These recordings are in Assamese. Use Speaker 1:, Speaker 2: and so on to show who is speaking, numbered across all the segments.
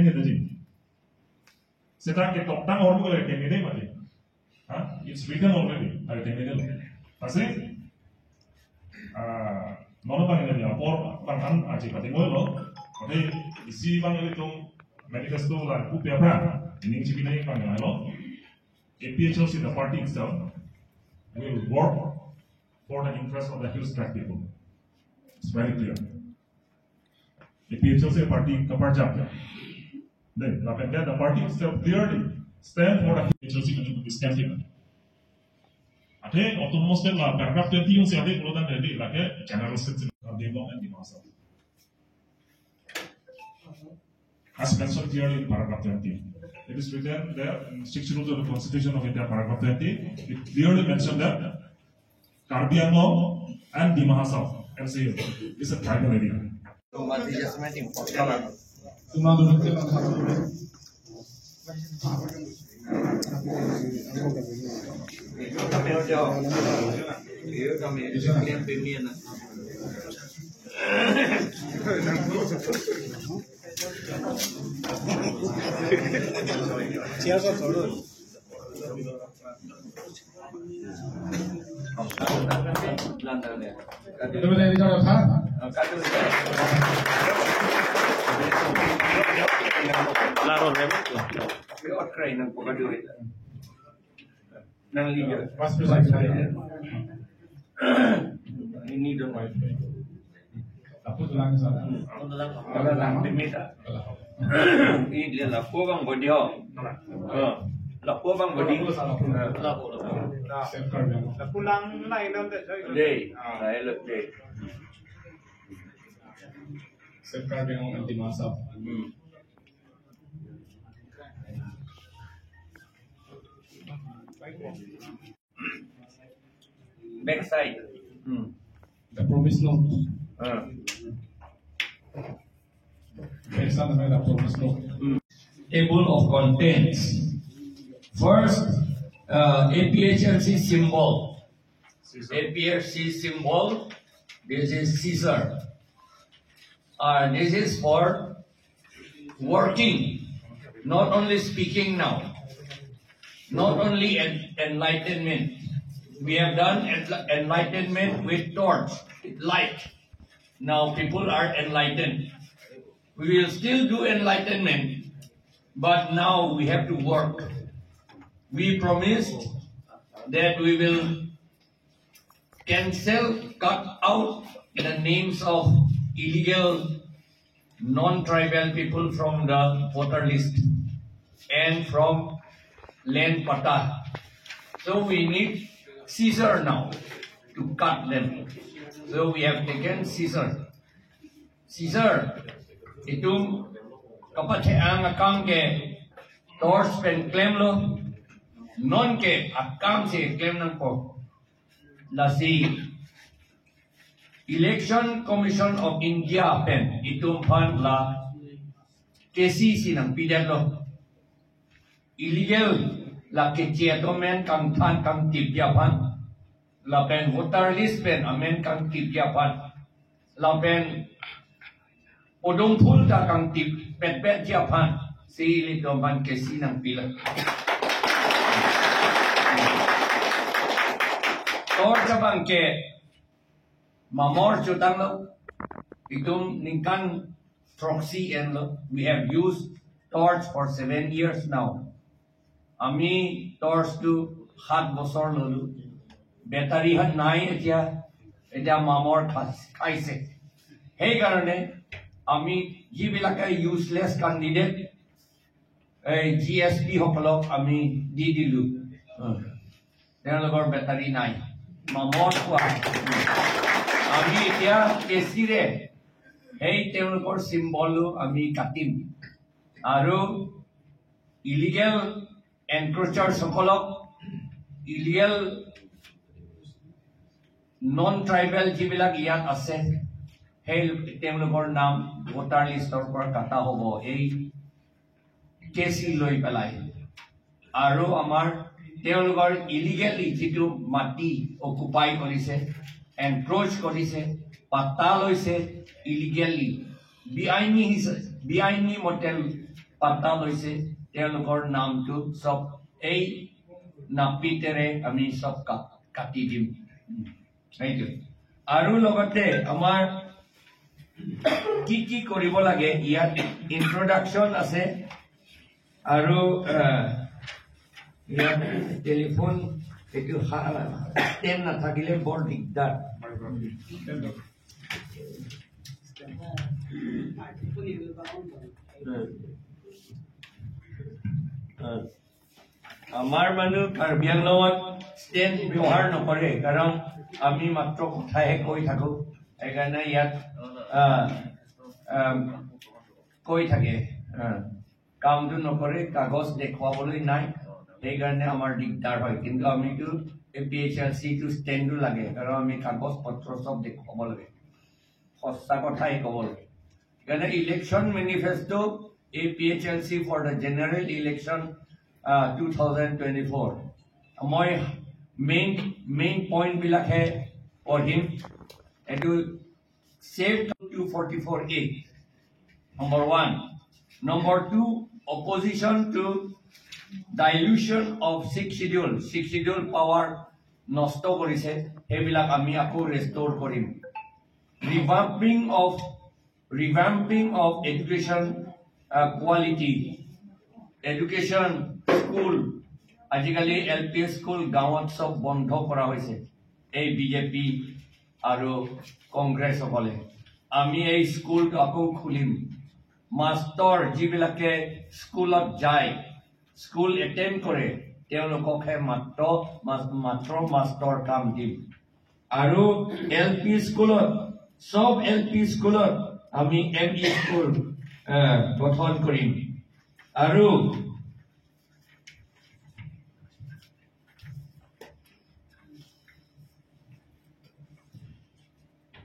Speaker 1: written in the G. Seta ke top tang or ko le candidate mati. Ha? It's written already. Are candidate. Pasti nono bang ini apor bang an aji pati lo. Tapi isi bang itu manifesto lah ku piapa. Ini cipina yang bang lo. APHLC, the party itself, will work for the interest of the Hills Tract people. It's very clear. APHLC party kaparjap. Then the party itself clearly stand for the APHLC stand. Ate autonomous state la paragraph 20 yung siya ate ulo dan ready lake general state Karbi Anglong and Dimasa. As mentioned clearly in paragraph 20. It is written there in 6 rules of the Constitution of India, paragraph 20. It clearly mentioned that Karbi Anglong and Dimasa MCU is a tribal area.
Speaker 2: Backside.
Speaker 3: The promise note. The promise note.
Speaker 2: Table of contents. First, APHLC symbol. APHLC symbol. This is Caesar. This is for working, not only speaking now, not only enlightenment. We have done enlightenment with torch, with light. Now people are enlightened. We will still do enlightenment, but now we have to work. We promised that we will cancel, cut out the names of illegal non-tribal people from the voter list and from land patta. So we need Caesar now to cut them. So we have taken Caesar. Caesar, itu kapathe ang akang ke torch pen claim lo, non ke akang se claim nang po. Lasi Election Commission of India pen itum phan la KCC nang pidel lo. Illegal la ke chiatomen kang than kang tip ya phan la pen voter list pen amen kang tip ya phan la pen odong phul ta kang tip pet pet ya phan si li dom phan ke si nang pila tor jabang ke mamor chutang lo itum ningkan proxy and lo. We have used torch for 7 years now. আমি টৰ্চটো 7 বছৰ ললো, বেটাৰী নাই, এতিয়া এতিয়া মামৰ খাইছে। সেইকাৰণে আমি যিবিলাকে ইউজলেছ কেণ্ডিডেট এই জি এছ পি সকলক আমি দি দিলো, তেওঁলোকৰ বেটাৰী নাই, মামৰ খোৱা। আমি এতিয়া কেঁচিৰে সেই তেওঁলোকৰ চিম্বলো আমি কাটিম আৰু ইলিগেল এনক্ৰচাৰসকলক, ইলিগেল নন ট্ৰাইবেল যিবিলাক ইয়াত আছে সেই তেওঁলোকৰ নাম ভোটাৰ লিষ্টৰ পৰা কাটা হ'ব এই কেঁচি লৈ পেলাই। আৰু আমাৰ তেওঁলোকৰ ইলিগেলি যিটো মাটি অকুপাই কৰিছে, এনক্ৰচ কৰিছে, পাত্তা লৈছে ইলিগেলি, বেআইনী মতে পাট্টা লৈছে তেওঁলোকৰ নামটো চব এই নাপিতেৰে আমি চব কাটি দিম। সেইটো আৰু লগতে আমাৰ কি কি কৰিব লাগে ইয়াত ইন্ট্ৰডাকশ্যন আছে আৰু ইয়াত টেলিফোন এইটো ষ্টেণ্ড নাথাকিলে বৰ দিগদাৰ। আমাৰ মানুহ কাৰ্বি আংলঙত ষ্টেণ্ড ব্যৱহাৰ নকৰে, কাৰণ আমি মাত্ৰ কথাহে কৈ থাকো, সেইকাৰণে ইয়াত কৈ থাকে, কামটো নকৰে, কাগজ দেখুৱাবলৈ নাই, সেইকাৰণে আমাৰ দিগদাৰ হয়। কিন্তু আমিতো এ পি এইচ এল চিটো ষ্টেণ্ডো লাগে, কাৰণ আমি কাগজ পত্ৰ চব দেখুৱাব লাগে, সঁচা কথাই ক'ব লাগে। সেইকাৰণে election manifesto A P H L C for the general election 2024। মই মেইন পইণ্টবিলাকহে পঢ়িম। এইটো save 244A number 1। Number 2, opposition to dilution of six schedule, six schedule power নষ্ট কৰিছে, সেইবিলাক আমি আকৌ ৰেষ্ট'ৰ কৰিম। Revamping of education quality, education school, আজিকালি এল পি স্কুল গাঁৱত চব বন্ধ কৰা হৈছে এই বিজেপি আৰু কংগ্ৰেছসকলে। আমি এই স্কুলটো আকৌ খুলিম। মাষ্টৰ যিবিলাকে স্কুলত যায়, স্কুল এটেণ্ড কৰে, তেওঁলোককহে মাত্ৰ মাষ্টৰ কাম দিম। আৰু এল পি স্কুলত, চব এল পি স্কুলত আমি এম ই স্কুল গঠন কৰিম। আৰু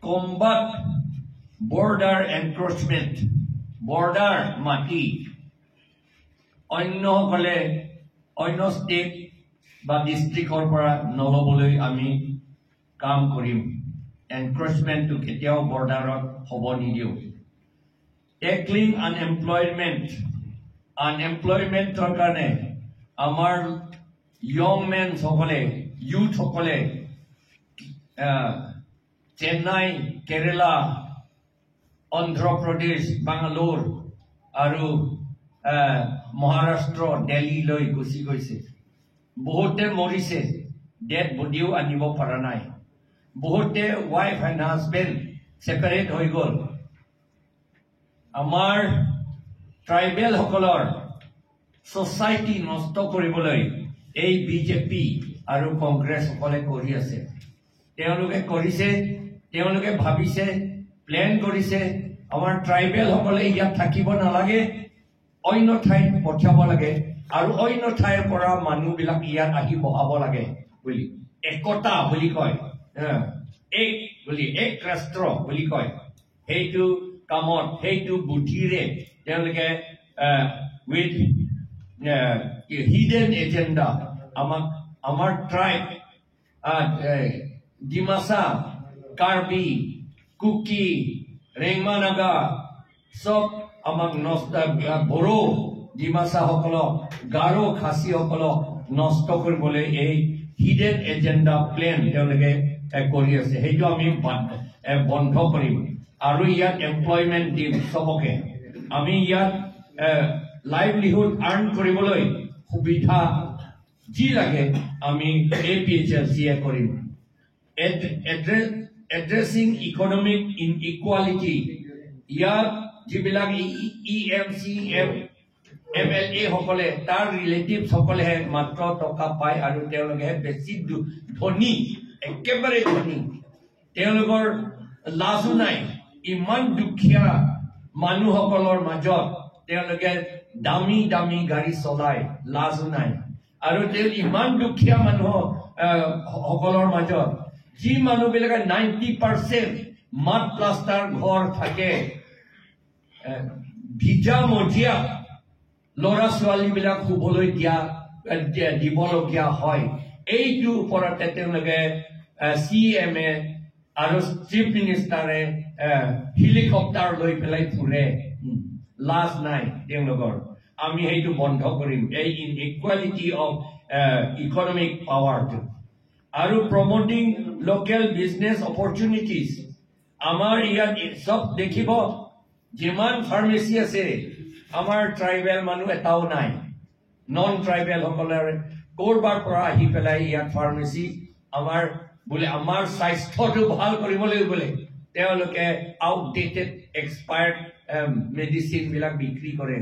Speaker 2: কম্বাট বৰ্ডাৰ এনক্ৰচমেণ্ট, বৰ্ডাৰ মাটি অন্যসকলে অন্য ষ্টেট বা ডিষ্ট্ৰিক্টৰ পৰা নল'বলৈ আমি কাম কৰিম। এনক্ৰচমেণ্টটো কেতিয়াও বৰ্ডাৰত হ'ব নিদিওঁ। টেকলিং আনএমপ্লয়মেণ্ট, আনএমপ্লয়মেণ্টৰ কাৰণে আমাৰ য়ং মেনসকলে, ইউথসকলে চেন্নাই, কেৰেলা, অন্ধ্ৰপ্ৰদেশ, বাংগালোৰ আৰু মহাৰাষ্ট্ৰ, দিল্লীলৈ গুচি গৈছে। বহুতে মৰিছে, ডেড বডিও আনিব পৰা নাই। বহুতে ৱাইফ এণ্ড হাজবেণ্ড ছেপাৰেট হৈ গ'ল। আমাৰ ট্ৰাইবেলসকলৰ ছ'চাইটি নষ্ট কৰিবলৈ এই বিজেপি আৰু কংগ্ৰেছসকলে কৰি আছে। তেওঁলোকে কৰিছে, তেওঁলোকে ভাবিছে, প্লেন কৰিছে আমাৰ ট্ৰাইবেলসকলে ইয়াত থাকিব নালাগে, অন্য ঠাইত পঠিয়াব লাগে আৰু অন্য ঠাইৰ পৰা মানুহবিলাক ইয়াত আহি বহাব লাগে বুলি। একতা বুলি কয়, এক বুলি, এক ৰাষ্ট্ৰ বুলি কয়। সেইটো কামত, সেইটো বুদ্ধিৰে তেওঁলোকে উইথ হিডেন এজেণ্ডা আমাক, আমাৰ ট্ৰাইব ডিমাচা, কাৰ্বি, কুকি, ৰেংমা নাগা চব আমাক নষ্ট, বড়ো ডিমাচাসকলক, গাৰো খাচীসকলক নষ্ট কৰিবলৈ এই হিডেন এজেণ্ডা প্লেন তেওঁলোকে কৰি আছে। সেইটো আমি বন্ধ কৰিম আৰু ইয়াত এমপ্লয়মেণ্ট দিম চবকে। আমি ইয়াত লাইভলিহুড আৰ্ণ কৰিবলৈ সুবিধা যি লাগে আমি এ পি এইচ এল চিয়ে কৰিম। এড্ৰেছিং ইকনমিক ইনইকুৱালিটি, ইয়াত যিবিলাক E M C M M L A সকলে, তাৰ ৰিলেটিভসকলেহে মাত্ৰ টকা পায় আৰু তেওঁলোকেহে বেছি ধনী, একেবাৰে ধনী। তেওঁলোকৰ লাজো নাই। ইমান দুখীয়া মানুহসকলৰ মাজত তেওঁলোকে দামী দামী গাড়ী চলায়, লাজো নাই। আৰু তেওঁ ইমান দুখীয়া মানুহ সকলৰ মাজত যি মানুহবিলাকে 90% মাত প্লাষ্টাৰ ঘৰ থাকে, ভিজা মজিয়া ল'ৰা ছোৱালীবিলাক শুবলৈ দিবলগীয়া হয়। এইটোৰ ওপৰতে তেওঁলোকে চি এম এ আৰু চিফ মিনিষ্টাৰে হেলিকপ্টাৰ লৈ পেলাই ফুৰে, লাজ নাই তেওঁলোকৰ। আমি সেইটো বন্ধ কৰিম, এই ইনইকুৱালিটি অফ ইকনমিক পাৱাৰটো। আৰু প্ৰমোটিং লোকেল বিজনেছ অপৰচুনিটিজ। আমাৰ ইয়াত চব দেখিব যিমান ফাৰ্মেচী আছে, আমাৰ ট্ৰাইবেল মানুহ এটাও নাই। নন ট্ৰাইবেলসকলৰ ক'ৰবাৰ পৰা আহি পেলাই ইয়াত ফাৰ্মেচী আমাৰ বোলে আমাৰ স্বাস্থ্যটো ভাল কৰিবলৈ বোলে তেওঁলোকে আউটডেটেড এক্সপায়াৰ্ড মেডিচিনবিলাক বিক্ৰী কৰে,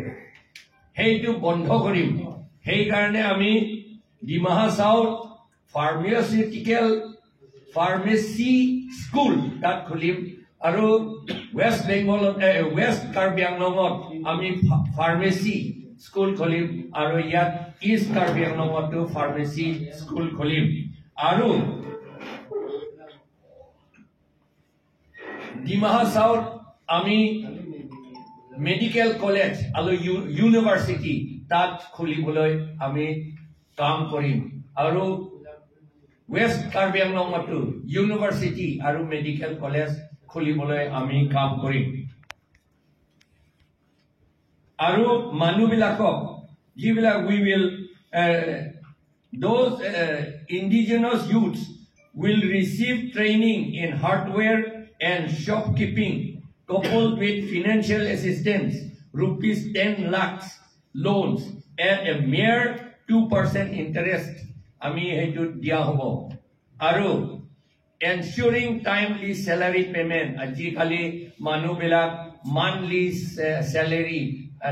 Speaker 2: সেইটো বন্ধ কৰিম। সেইকাৰণে আমি ডিমা হাছাওত ফাৰ্মাচিউটিকেল ফাৰ্মেচী স্কুল তাত খুলিম, আৰু ৱেষ্ট বেংগলত ৱেষ্ট কাৰ্বি আংলঙত আমি ফাৰ্মেচী স্কুল খুলিম, আৰু ইয়াত ইষ্ট কাৰ্বি আংলঙতো ফাৰ্মেচী স্কুল খুলিম। আৰু ডিমা হাছাওত আমি মেডিকেল কলেজ আৰু ইউনিভাৰ্চিটি তাত খুলিবলৈ আমি কাম কৰিম, আৰু ৱেষ্ট কাৰ্বি আংলঙতো ইউনিভাৰ্চিটি আৰু মেডিকেল কলেজ খুলিবলৈ আমি কাম কৰিম। আৰু মানুহবিলাকক যিবিলাক we will those indigenous youths will receive training in hardware and shopkeeping coupled with financial assistance, rupees 10 lakhs loans at a mere 2% interest আমি সেইটো দিয়া হ'ব। আৰু ensuring timely salary payment, আজিকালি মানুহবিলাক মান্থলি চেলাৰী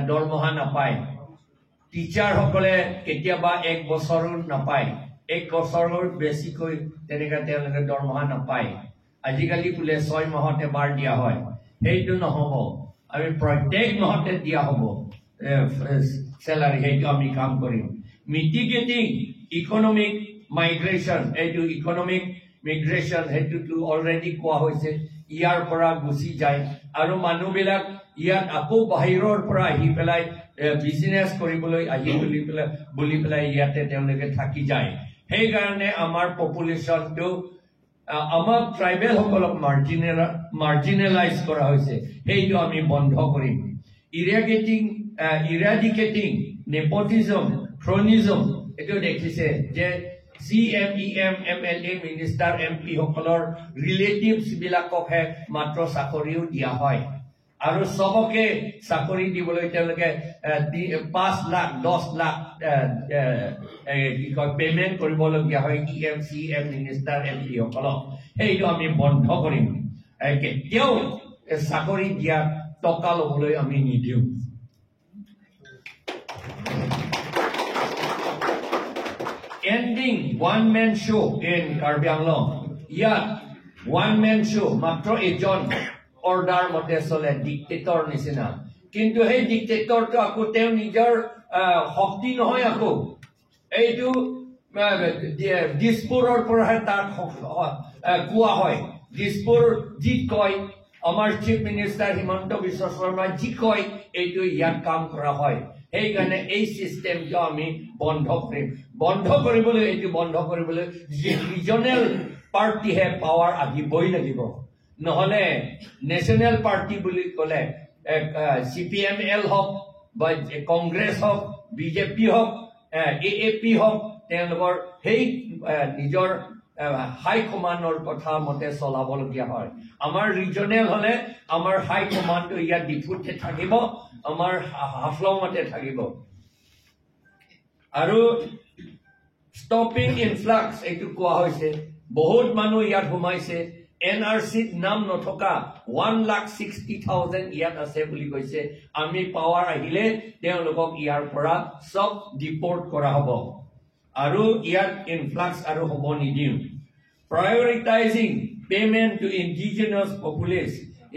Speaker 2: দৰমহা নাপায়, টিচাৰসকলে কেতিয়াবা এক বছৰো নাপায়, এক বছৰৰ বেছিকৈ তেনেকৈ তেওঁলোকে দৰমহা নাপায়। আজিকালি বোলে 6 মাহত এবাৰ দিয়া হয়, সেইটো নহ'ব, আমি প্ৰত্যেক মাহতে দিয়া হ'ব চেলাৰী, সেইটো আমি কাম কৰিম। মিটিগেটিং ইকনমিক মাইগ্ৰেশ্যন, এইটো ইকনমিক মিগ্ৰেশ্যন সেইটোতো অলৰেডি কোৱা হৈছে, ইয়াৰ পৰা গুচি যায় আৰু মানুহবিলাক ইয়াত আকৌ বাহিৰৰ পৰা আহি পেলাই বিজনেছ কৰিবলৈ আহি বুলি পেলাই ইয়াতে তেওঁলোকে থাকি যায়। সেইকাৰণে আমাৰ পপুলেশ্যনটো আমাক ট্ৰাইবেলসকলক মাৰ্জিনেলাইজ কৰা হৈছে, সেইটো আমি বন্ধ কৰিম। ইৰাডিকেটিং নেপটিজম, ক্ৰনিজম, এইটো দেখিছে যে C M E M, M L A, minister, M P সকলৰ ৰিলেটিভছ বিলাককহে মাত্ৰ চাকৰিও দিয়া হয়, আৰু চবকে চাকৰি দিবলৈ তেওঁলোকে 5 লাখ 10 লাখ কি কয় পেমেণ্ট কৰিবলগীয়া হয় E M, C M, minister, M P সকলক। সেইটো আমি বন্ধ কৰিম, কেতিয়াও চাকৰি দিয়া টকা ল'বলৈ আমি নিদিওঁ। Ending one man show in Karbi Anglong. ইয়াত ওৱান মেন শ্ব' মাত্ৰ এজন অৰ্ডাৰ মতে চলে, ডিক্টেটৰ নিচিনা। কিন্তু সেই ডিক্টেটৰটো আকৌ তেওঁ নিজৰ শক্তি নহয়, আকৌ এইটো দিছপুৰৰ পৰাহে তাক কোৱা হয়। দিছপুৰ যি কয়, আমাৰ চিফ মিনিষ্টাৰ হিমন্ত বিশ্ব শৰ্মা যি কয়, এইটো ইয়াত কাম কৰা হয়। সেইকাৰণে এই চিষ্টেমটো আমি বন্ধ কৰিম। বন্ধ কৰিবলৈ, এইটো বন্ধ কৰিবলৈ ৰিজনেল পাৰ্টিহে পাৱাৰ আহিবই লাগিব, নহ'লে নেশ্যনেল পাৰ্টি বুলি ক'লে চি পি এম এল হওক বা কংগ্ৰেছ হওক, বিজেপি হওক, এ এ পি হওক, তেওঁলোকৰ সেই নিজৰ হাইকমাণ্ডৰ কথা মতে চলাবলগীয়া হয়। আমাৰ ৰিজনেল হ'লে আমাৰ হাইকমাণ্ডটো ইয়াত ডিফুতে থাকিব, আমাৰ হাফলঙতে থাকিব। আৰু ষ্টপিং ইনফ্লাক্স, এইটো কোৱা হৈছে, বহুত মানুহ ইয়াত সোমাইছে, এন আৰ চিত নাম নথকা 1,60,000 ইয়াত আছে বুলি কৈছে। আমি পাৱাৰ আহিলে তেওঁলোকক ইয়াৰ পৰা চব ডিপৰ্ট কৰা হ'ব, আৰু ইয়াত ইনফ্লাক্স আৰু হ'ব নিদিওঁ। প্ৰায়ৰিটাইজিং পেমেণ্ট টু ইণ্ডিজিনাছ পপুলেচ,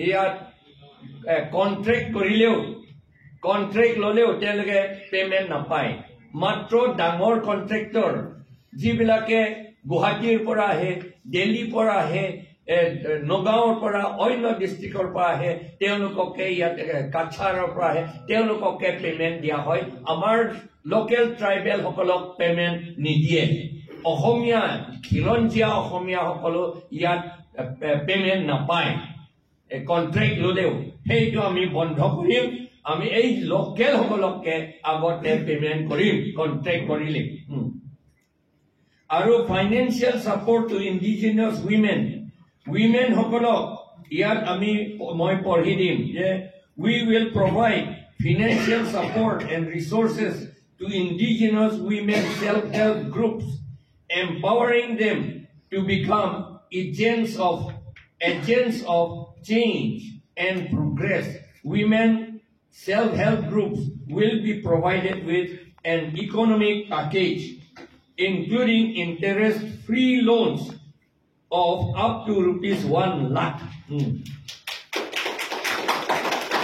Speaker 2: ইয়াত কণ্ট্ৰেক্ট কৰিলেও, কণ্ট্ৰেক্ট ল'লেও তেওঁলোকে পেমেণ্ট নাপায়। মাত্ৰ ডাঙৰ কণ্ট্ৰেক্টৰ যিবিলাকে গুৱাহাটীৰ পৰা আহে, দিল্লীৰ পৰা আহে, নগাঁৱৰ পৰা, অন্য ডিষ্ট্ৰিক্টৰ পৰা আহে, তেওঁলোককে ইয়াত কাছাৰৰ পৰা আহে, তেওঁলোককে পেমেণ্ট দিয়া হয়। আমাৰ লোকেল ট্ৰাইবেলসকলক পেমেণ্ট নিদিয়ে। অসমীয়া খিলঞ্জীয়া অসমীয়াসকলো ইয়াত পেমেণ্ট নাপায় কণ্ট্ৰেক্ট ল'লেও, সেইটো আমি বন্ধ কৰিম। আমি এই লোকেলসকলকে আগতে পেমেণ্ট কৰিম কণ্ট্ৰেক্ট কৰিলে। আৰু financial support to indigenous women, উইমেনসকলক ইয়াত মই পঢ়ি দিম যে we will provide financial support and resources to indigenous women self help groups, empowering them to become agents of change and progress. Women self-help groups will be provided with an economic package, including interest-free loans of up to ₹1 lakh.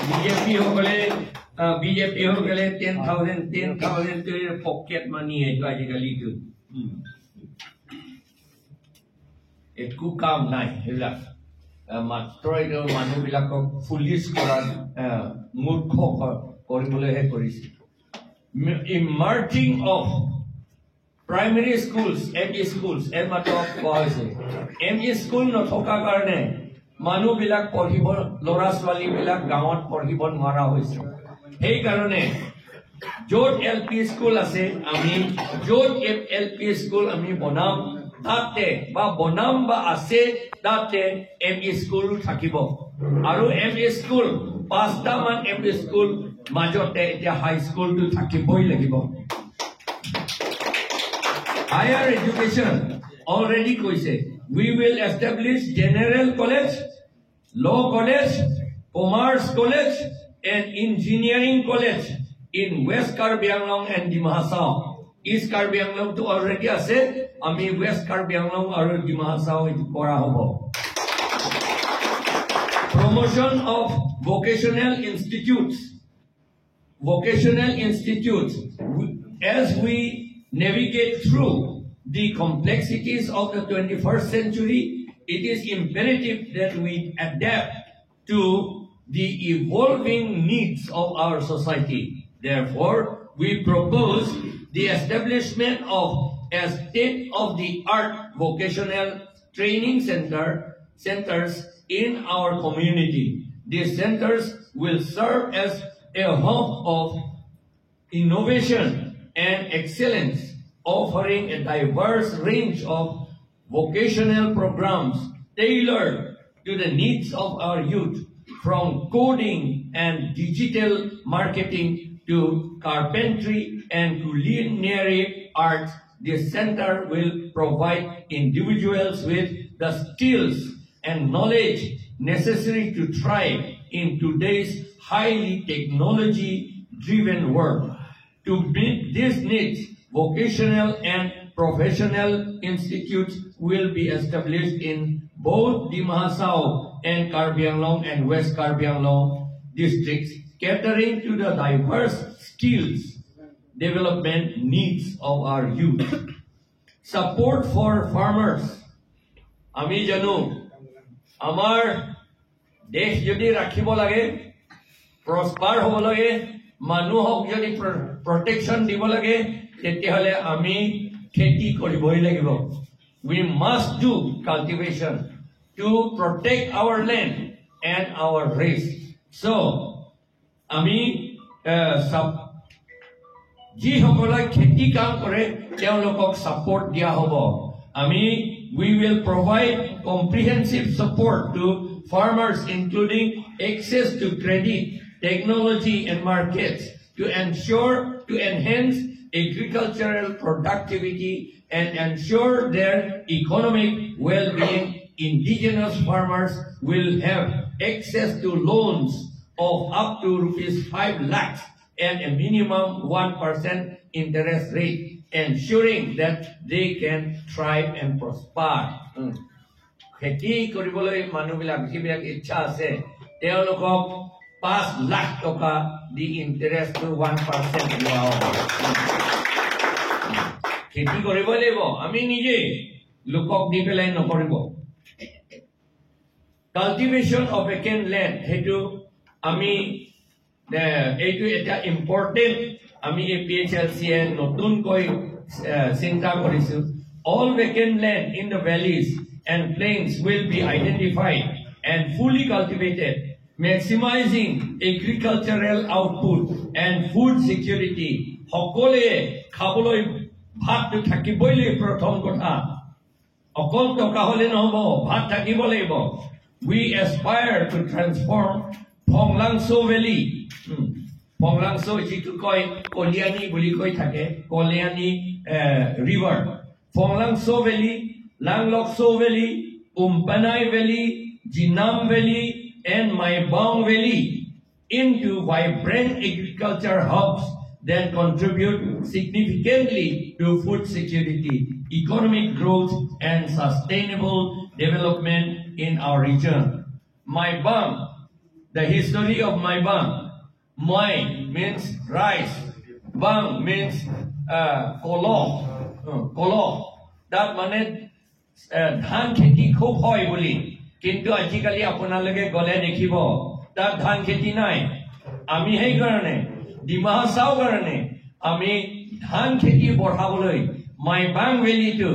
Speaker 2: BJP সকলে 10,000, 10,000 pocket money এইটো আজিকালিটো। একো কাম নাই সেইবিলাক, মাত্ৰ এইটো মানুহবিলাকক ফুলিছ কৰাত, মূৰ্খ কৰিবলৈহে কৰিছে। Merging of primary schools, ME schools, এইমাত্ৰ কোৱা হৈছে। এম ই স্কুল নথকাৰ কাৰণে মানুহবিলাক পঢ়িব, ল'ৰা ছোৱালীবিলাক গাঁৱত পঢ়িব নোৱাৰা হৈছে। সেইকাৰণে য'ত এল পি স্কুল আছে, আমি য'ত এল পি স্কুল আমি বনাম তাতে বা বনাম বা আছে, তাতে এম ই স্কুল থাকিব। আৰু এম ই স্কুল পাঁচটামান এম ই স্কুল মাজতে এতিয়া হাইস্কুলটো থাকিবই লাগিব। হায়াৰ এডুকেশ্যন অলৰেডি কৈছে, we will establish general college, law college, commerce college and engineering college in West Karbi Anglong and Dima Hasao. East Karbi আংলংটো already আছে, আমি ৱেষ্ট কাৰ্বি আংলং আৰু ডিমা হাছাও এইটো কৰা হ'ব। Promotion of vocational institutes. Vocational institutes, as we navigate through the complexities of the 21st century, it is imperative that we adapt to the evolving needs of our society. Therefore, we propose the establishment of a state-of-the-art vocational training centers in our community. These centers will serve as a hub of innovation and excellence, offering a diverse range of vocational programs tailored to the needs of our youth, from coding and digital marketing to carpentry and culinary arts. This center will provide individuals with the skills and knowledge necessary to thrive in today's highly technology-driven world. To meet these needs, vocational and professional institutes will be established in both Dima Hasao and Karbi Anglong and West Karbi Anglong districts, catering to the diverse skills development needs of our youth. Support for farmers. আমি জানো, আমাৰ দেশ যদি ৰাখিব লাগে, প্ৰস্পাৰ হ'ব লাগে, মানুহক যদি প্ৰটেকশ্যন দিব লাগে, তেতিয়াহ'লে আমি খেতি কৰিবই লাগিব। We must do cultivation to protect our land and our race. So আমি যিসকলে খেতি কাম কৰে, তেওঁলোকক ছাপৰ্ট দিয়া হ'ব। আমি we will provide comprehensive support to farmers, including access to credit, technology and markets, to enhance agricultural productivity and ensure their economic well-being. Indigenous farmers will have access to loans of up to ₹5 lakhs and a minimum 1% interest rate, ensuring that they can thrive and prosper. খেতি কৰিবলৈ মানুহবিলাক যিবিলাক ইচ্ছা আছে, তেওঁলোকক 5 লাখ টকা দি ইণ্টাৰেষ্টটো 1% লোৱা হ'ব। খেতি কৰিবই লাগিব আমি নিজেই, লোকক দি পেলাই নকৰিব। কাল্টিভেশ্যন অফ ভেকেণ্ট লেণ্ড, সেইটো আমি এইটো এটা ইম্পৰ্টেণ্ট আমি এ পি এইচ এল চিয়ে নতুনকৈ চিন্তা কৰিছো। All vacant land in the valleys and plains will be identified and fully cultivated. Maximizing agricultural output and food security. সকলোৱে খাবলৈ ভাতটো থাকিবই লাগিব। প্ৰথম কথা, অকল টকা হ'লে নহ'ব, ভাত থাকিব লাগিব। We aspire to transform Phanglangso Valley. Phanglangso যিটো কয়, কলিয়ানী বুলি কৈ থাকে, কলিয়ানী river, Phanglangso Valley, Langlokso Valley, Umpanai Valley, Jinam Valley and Maibang Valley into vibrant agriculture hubs that contribute significantly to food security, economic growth, and sustainable development in our region. Maibang, the history of Maibang. Mai means rice, Bang means কলহ, কলহ। তাত মানে ধান খেতি খুব হয় বুলি। কিন্তু আজিকালি আপোনালোকে গ'লে দেখিব তাত ধান খেতি নাই। আমি সেইকাৰণে ডিমা হাছাও কাৰণে আমি ধান খেতি বঢ়াবলৈ মাইবাং ভেলীটো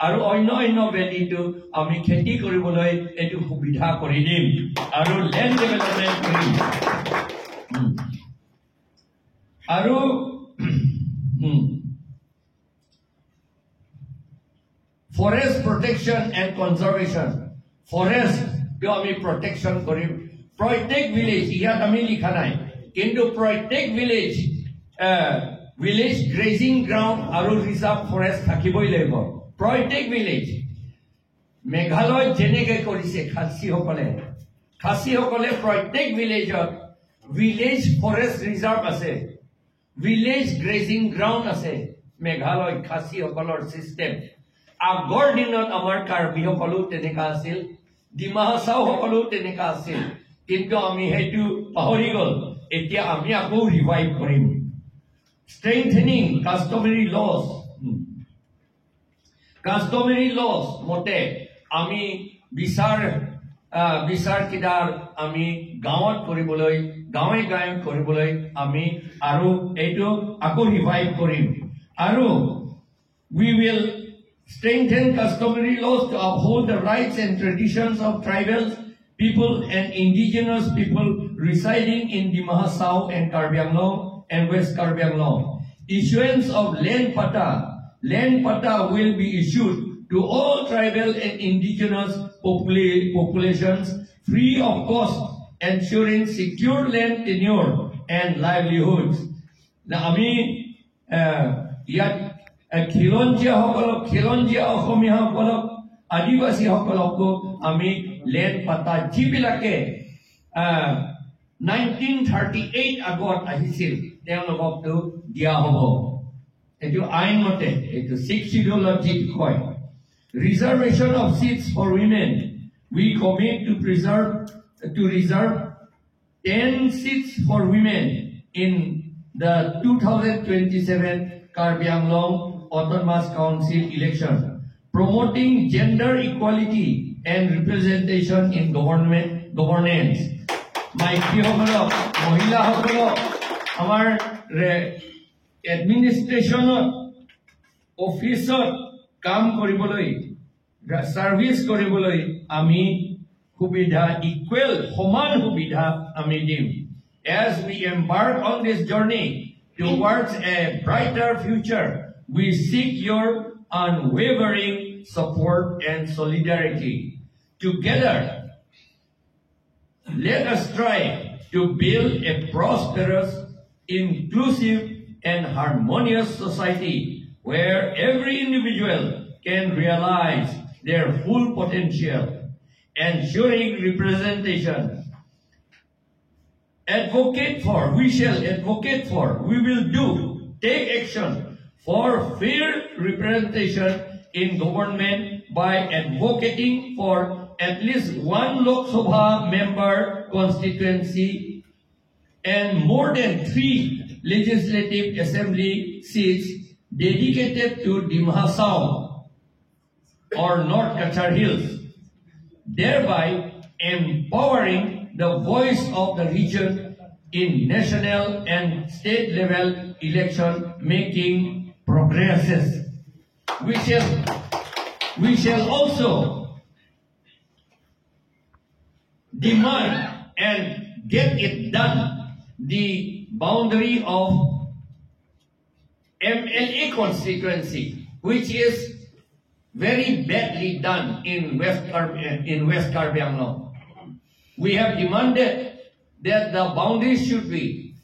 Speaker 2: আৰু অন্য অন্য ভেলীটো আমি খেতি কৰিবলৈ এইটো সুবিধা কৰি দিম আৰু লেণ্ড ডেভেলপমেণ্ট কৰিম। আৰু forest protection and conservation, ফৰেষ্টটো আমি প্ৰটেকশ্যন কৰিম। প্ৰত্যেক ভিলেজ, ইয়াত আমি লিখা নাই, কিন্তু প্ৰত্যেক ভিলেজ গ্ৰেজিং গ্ৰাউণ্ড আৰু ৰিজাৰ্ভ ফৰেষ্ট থাকিবই লাগিব প্ৰত্যেক ভিলেজ। মেঘালয়ত যেনেকে কৰিছে খাচীসকলে, খাচীসকলে প্ৰত্যেক ভিলেজত ভিলেজ ফৰেষ্ট ৰিজাৰ্ভ আছে, ভিলেজ গ্ৰেজিং গ্ৰাউণ্ড আছে। মেঘালয় খাচীসকলৰ চিষ্টেম। আগৰ দিনত আমাৰ কাৰ্বিসকলো তেনেকা আছিল, ডিমা হাছাওসকলো তেনেকা আছিল, কিন্তু আমি সেইটো পাহৰি গ'ল। এতিয়া আমি আকৌ ৰিভাইভ কৰিম। Strengthening customary laws. Customary laws মতে আমি বিচাৰ কিদাৰ আমি গাঁৱত কৰিবলৈ, গাঁৱে গাঁৱে কৰিবলৈ আমি আৰু এইটো আকৌ ৰিভাইভ কৰিম। আৰু we will strengthen customary laws to uphold the rights and traditions of tribal people and indigenous people residing in Dima Hasao and Karbi Anglong and West Karbi Anglong. Issuance of land patta. Land patta will be issued to all tribal and indigenous populations free of cost, ensuring secure land tenure and livelihoods. আমি ইয়াত খিলঞ্জীয়াসকলক, খিলঞ্জীয়া অসমীয়াসকলক, আদিবাসীসকলকো আমি লেণ্ড পাতা, যিবিলাকে 1938 আগত আহিছিল, তেওঁলোককতো দিয়া হ'ব। এইটো আইনমতে, এইটো ছিক্স চিডিউলত যি কয়। Reservation of seats for women. We commit to reserve 10 seats for women in the 2027 Karbi Anglong Autonomous Council election, promoting gender equality and representation in government governance. মাইকীসকলক, মহিলাসকলক আমাৰ এডমিনিষ্ট্ৰেশ্যনত, অফিচত কাম কৰিবলৈ, ছাৰ্ভিচ কৰিবলৈ আমি সুবিধা, ইকুৱেল সমান সুবিধা আমি দিম। As we embark on this journey towards a brighter future, we seek your unwavering support and solidarity. Together, let us try to build a prosperous, inclusive, and harmonious society where every individual can realize their full potential, ensuring representation. Advocate for, we shall advocate for, we will do, take action for fair representation in government by advocating for at least one Lok Sabha member constituency and more than 3 legislative assembly seats dedicated to Dima Hasao or North Cachar Hills, thereby empowering the voice of the region in national and state level election, making progresses. We shall also demand and get it done, the boundary of MLA constituency, which is very badly done in West Karbi Anglong. We have demanded that the boundary should be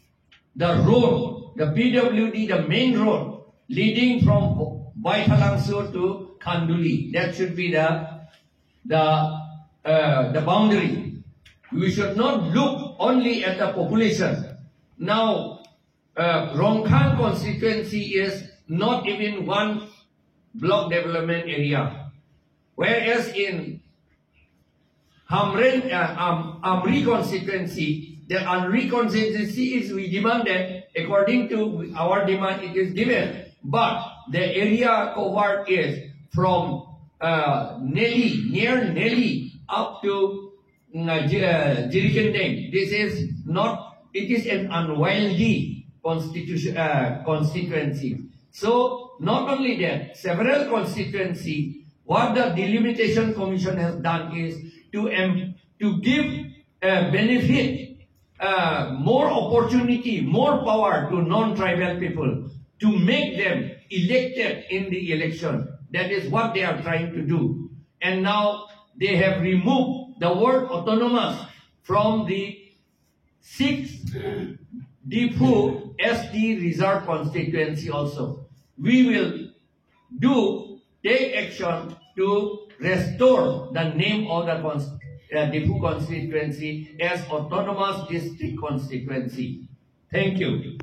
Speaker 2: the road, the PWD, the main road leading from Baithalangso to Khanduli. That should be the boundary. We should not look only at the population. Now, Rongkhang constituency is not even one block development area, whereas in Amri constituency, the Amri constituency is, we demanded, according to our demand it is given, but the area covered is from Nelly, near Nelly up to Jirikindeng. This is not, it is an unwieldy constituency. So not only that, several constituency, what the Delimitation Commission has done is to give benefit, more opportunity, more power to non-tribal people, to make them elected in the election. That is what they are trying to do. And now they have removed the word autonomous from the 6 Diphu ST Reserve constituency also. We will take action to restore the name of the Diphu constituency as Autonomous District Constituency. Thank you.